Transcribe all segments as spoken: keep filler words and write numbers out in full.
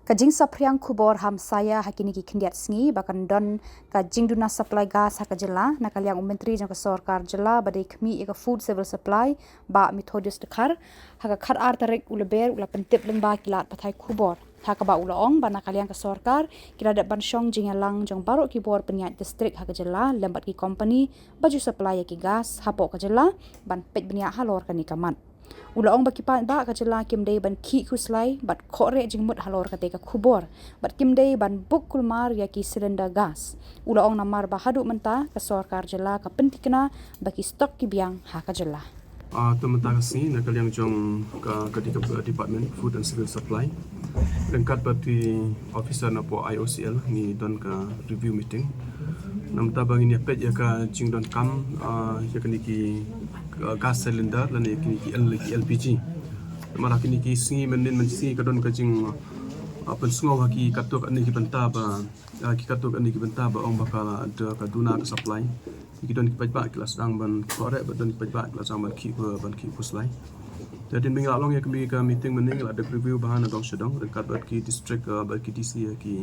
Ka jingsaphriang khubor ha Messiah ha kine ki khyndiat sngi ba kan don ka jingduna supply gas ha ka jylla, na ka liang u Myntri jong ka Sorkar Jylla ba dei khmih ïa ka Food Civil Supply, Bah Methodius Dkhar, ha ka khatar tarik u Lber u la pyntip lyngba ki lad pathai khubor, ha kaba u la ong ba na ka liang ka sorkar ki la dep ban shong jingïalang jong baroh ki bor pynïaid district ha ka jylla lem bad ki company ba ju supply ïa ki gas hapoh ka jylla ban peit bniah halor kane ka mat. U la ong ba ki paidbah ka jylla kim dei ban khih khuslai bad khohreh jingmut halor kata ka khubor bad kim dei ban buk kulmar ïa ki cylinder gas. U la ong namar ba haduh mynta ka sorkar jylla ka pynthikna ba ki stock ki biang ha ka jylla. Ah, te mynta ka sngi na ka liang jong ka, ka di-, ka Department Food and Civil Supply ryngkat bad ki officer napoh I O C L ngi don ka review meeting. Namar ba ngin ïa peit ïa ka jingdonkam, ah, ïa kine ki, ah, gas cylinder lane ïa kine ki L-, ki L P G. Namar ha kine ki sngi mynnin mynsngi ka don ka jing, ah, pynsngew ha ki katto katne ki bynta ba, ah, ki katto katne ki bynta ba ong ba ka la, ka duna ka supply. Ki don ki paidbah ki la sdang ban khohreh bad don ki paidbah ki la sdang ban khih, ban khih khuslai. Te hadien ba ngi la long ïa ka mi-, ka meeting mynne ngi la dep review bha na dong sha dong ryngkat bad ki district, ah, bad ki D C, ah, ki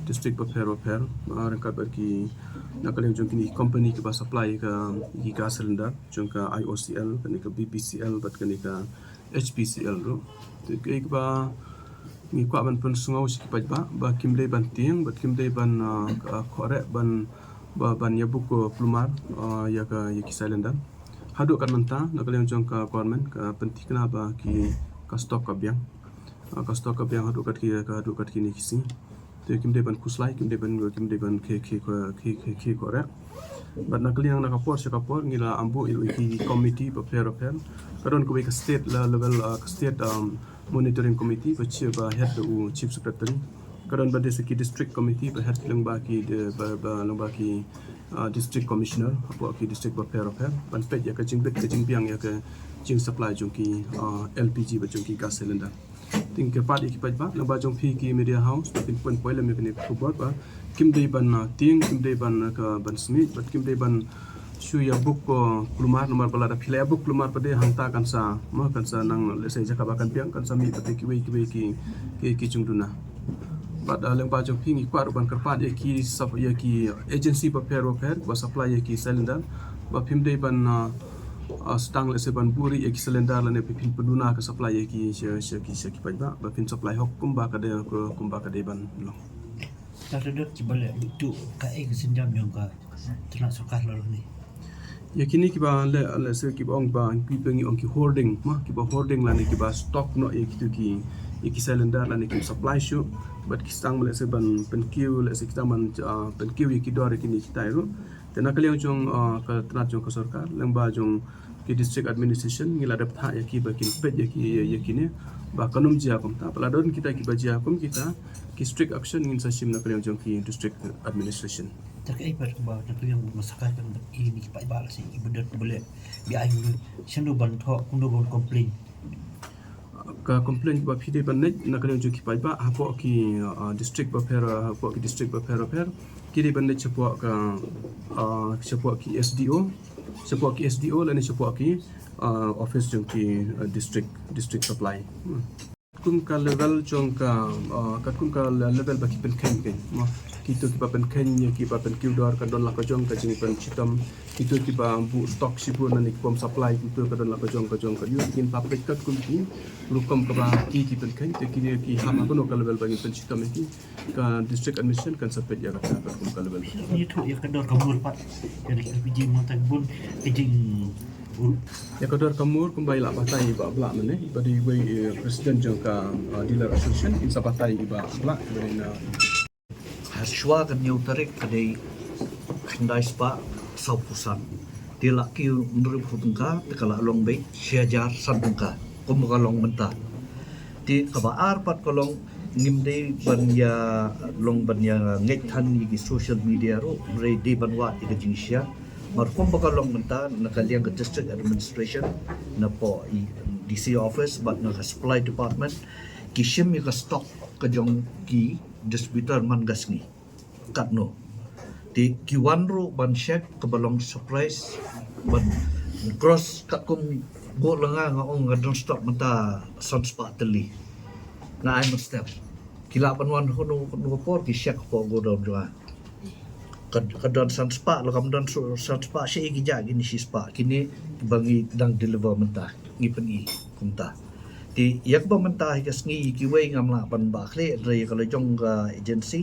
district bapher bapher, ah, ryngkat bad ki na ka liang jong kine ki company kiba supply ka, ki gas cylinder jong ka I O C L, kane ka B P C L bad kane ka H P C L ruh. Te kaei kaba ngi kwah ban pynsngew sha ki paidbah ba kim dei ban tieng bad kim dei ban, ah, khohreh ban, ba, ban ïa buk, ah, kulmar, ah, ïa ka, ïa ki cylinder. Haduh kat mynta na ka liang jong ka government ka pynthikna ba ki, ka stock ka biang. Ah, ka stock ka biang haduh kat ki, ka haduh kat kine ki sngi. Te kim dei ban khuslai, kim dei ban, kim dei ban khih, khih, khih, khih, khih khohreh. Bad na ka liang na ka por sha ka por ngi la ym buh ïa ki committee bapher bapher. Ka don kawei ka state la level, ah, ka state, um, monitoring committee ba chi-, ba head da u chief secretary. Ka don bad ki district committee ba head lyngba ki de, ba, ba lyngba ki, ah, district commissioner hapoh ki district bapher bapher ban peit ïa ka jingbit ka jingbiang ïa ka jingsupply jong ki, ah, L P G bad jong ki gas cylinder. Te ngi kyrpad ïa ki paidbah lyngba jong phi ki media house ba phin pynpoi lem ïa kane ka khubor ba kim dei ban, ah, tieng, kim dei ban, ah, ka ban smiej bad kim dei ban shu ïa buk, ah, kulmar namar ba lada phi la ïa buk kulmar pat de hangta kan sa, ma kan sa nang lehse jaka ba kan biang kan sa mih pat de kiwei kiwei ki, ki, ki jingduna. Bad, ah, lyngba jong phi ngi kwah ruh ban kyrpad ïa ki sap-, ïa ki agency bapher bapher ba supply ïa ki cylinder ba phim dei ban, ah, ah, sdang lehse ban buhrieh ïa ki cylinder lane phi phin pynduna ka supply ïa ki sha, sha ki, sha ki paidbah ba phin supply hok kumba ka dei, kumba ka dei ban long. Tang da dot kiba leh utu kaei ka sienjam jong ka tnat sorkar la long ne. Ïa kine kiba leh, lehse kiba ong ba kiba ngi ong ki hoarding, ma kiba hoarding lane kiba stock noh ïa kitu ki, ïa ki cylinder lane kim supply shuh bad ki sdang lehse ban pynkiew, lehse ki sdang ban, ah, pynkiew ïa ki dor ïa kine kitai ruh. Te na ka liang jong, ah, ka tnat jong ka sorkar lyngba jong ki district administration ngi la dep thah ïa ki ba kin peit ïa ki, ïa, ïa kine ba kan ym jia kumta. Ba la don kita kiba jia kum kita ki strict action ngin sa shim na ka liang jong ki district administration. Te kaei pat ba na ka liang ba sorkar kan i ni ki paidbah lehse kiba don kiba leh, ba ai ngi shano ban thoh, kumno ban complain. Ka complain ba phi dei ban leit na ka liang jong ki paidbah hapoh ki, ah, district bapher, hapoh ki district bapher bapher. Ki dei ban leit shapoh ka, ah, shapoh ki S D O, shapoh ki S D O lane shapoh ki, ah, office jong ki, ah, district, district supply. Hmm. Kum ka level jong ka, ah, katkum ka le-, level ba ki pynkheiñ kein. Ma, kito kiba pynkheiñ ïa kiba pynkiew dor kan don la ka jong ka jingpynshitom. Kito kiba buh stock shibun lane ki bym supply, kito ka don la ka jong ka jong ka ïoh ngin public katkum ki rukom kaba ki, ki pynkheiñ te kine ki hap ha kano ka level ba ngin pynshitom ïa ki. Ka district administration kan sa peit ïa kata katkum ka level. Ngi thoh ïa ka dor ka mur pat. Ka dei L P G mynta ka bun ka jing. Ïa ka dor ka mur kumba i la batai i Bah Blah mynne, i ba dei iwei, eh, president jong ka, ah, dealer association, in sa batai i Bah Blah, i ba dei na. Hashwa ka hynñiew tarik ka dei khyndai spah sawphew san. Te la kiew hynriewphew tyngka, te ka la long beit shi hajar san tyngka. Kumba ka long mynta. Te kaba ar pat ka long ngim dei ban ïa long ban ïa ngeit than ïa ki social media ruh, hynrei dei ban wad ïa ka jingshisha. Mar kumba ka long mynta na ka liang ka district administration, napoh i D C office bad na ka supply department, ki shim ïa ka stock ka jong ki distributor man ka sngi. Katno. Te ki wan ruh ban check kaba long surprise ban cross katkum bun la nga nga ong nga don stock mynta san spah tylli. Nga ai mynstep. Ki lah ban wan hunu hunu por ki shek hapoh godown jong nga. Ka, ka don san spah, la kam don su-, san spah, shi ki ja kine shi spah, kine ba ngi dang deliver mynta, ngi pyni kumta. Te ïa kaba mynta hi ka sngi ïa kiwei ngam lah ban bah khleh, hynrei ïa ka la jong ka agency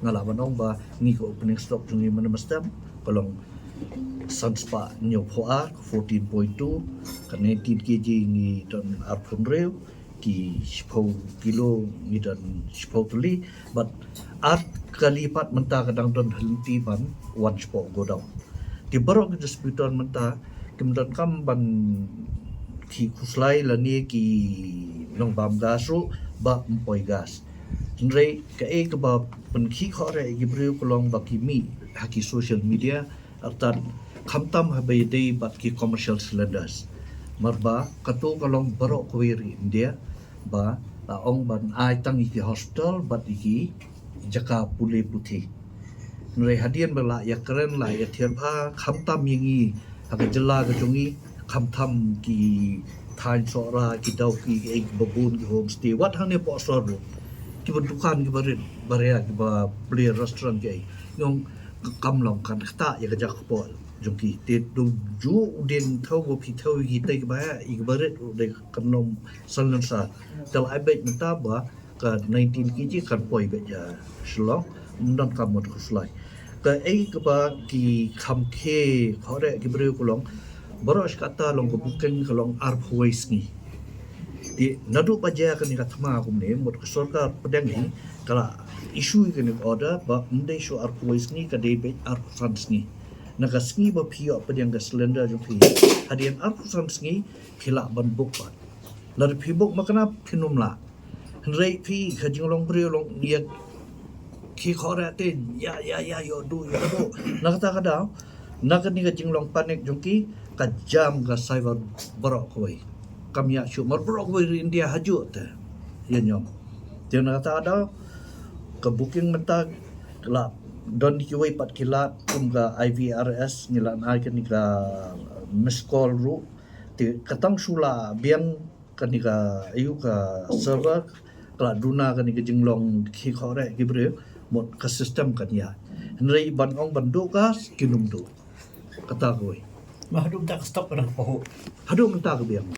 nga lah ban ong ba ngi ka opening stock jong ngi mynta mynstep ka long san spah hynñiew phew ar, fourteen point two, ka nineteen K G ngi don arphew hynriew, ki shiphew kilo ngi don shiphew tylli, bad ar kali pat mynta ka dang don ha lynti ban wan shapoh godown. Te baroh ki distributor mynta kim donkam ban khih khuslai lane ki nongbam gas ruh ba ym poi gas. Hynrei kaei kaba pynkhih khohreh ïa ki briew ka long ba ki mih ha ki social media, artat khamtam haba ïadei bad ki commercial cylinders. Namar ba kato ka long baroh kawei ri India ba la ong ban ai tang ïa ki hospital bad ïa ki jaka pule puthi. Hynrei hadien ba la ïakren, la ïathirbha, khamtam ïa ngi ha ka jylla ka jong ngi, khamtam ki thaiñ Sohra, ki Dawki, kiei kiba bun, ki homestay, wat hangne Pohsor ruh, kiba dukan, kiba rit baria, kiba plie restaurant, kiei. Ngi ong kam long kan ktah ïa ka jaka kpoh jong ki. Te to ju u dieng thew ba phi thew ïa kitei kiba heh, ïa kiba rit ruh dei kan long salnensa. Te la ai beit mynta ba ka nineteen K G kan poi beit ïa Shillong, ym donkam ban khuslai. Kaei kaba ki kham khie khohreh ki briew ka long, baroh shi katta long ka booking ka long arphew wei sngi. Te naduh ba jia kane ka thma kumne, mut ka sorkar pdeng hi ka la issue ïa kane ka order ba ym dei shuh arphew wei sngi, ka dei beit arphew san sngi. Na ka sngi ba phi ïoh pdiang ka cylinder jong phi, hadien arphew san sngi phi lah ban book pat. Lada phi book makna phin ym lah. Hynrei phi ka jinglong briew long ïa ki khohreh te ïa ïa ïa ïoh duh ïoh duh. Na kata ka daw, na kane ka jinglong panic jong ki ka jam ka cyber baroh kawei. Kam ïa shu mar baroh kawei ri India hajuh te ïa ñiom. Te na kata ka daw ka booking mynta la don kiwei pat ki lad kum ka I V R S, ngi la ai kane ka miss call ruh. Te ka tang shu la biang kane ka, aïu, ka server, ka la duna kane ka jinglong khih khohreh ki briew, mut ka system kan ïaid. Hynrei ban ong ban duh gas kin ym duh. Kata kawei. Ba haduh mynta ka stock ka dang pahuh. Haduh mynta ka biang.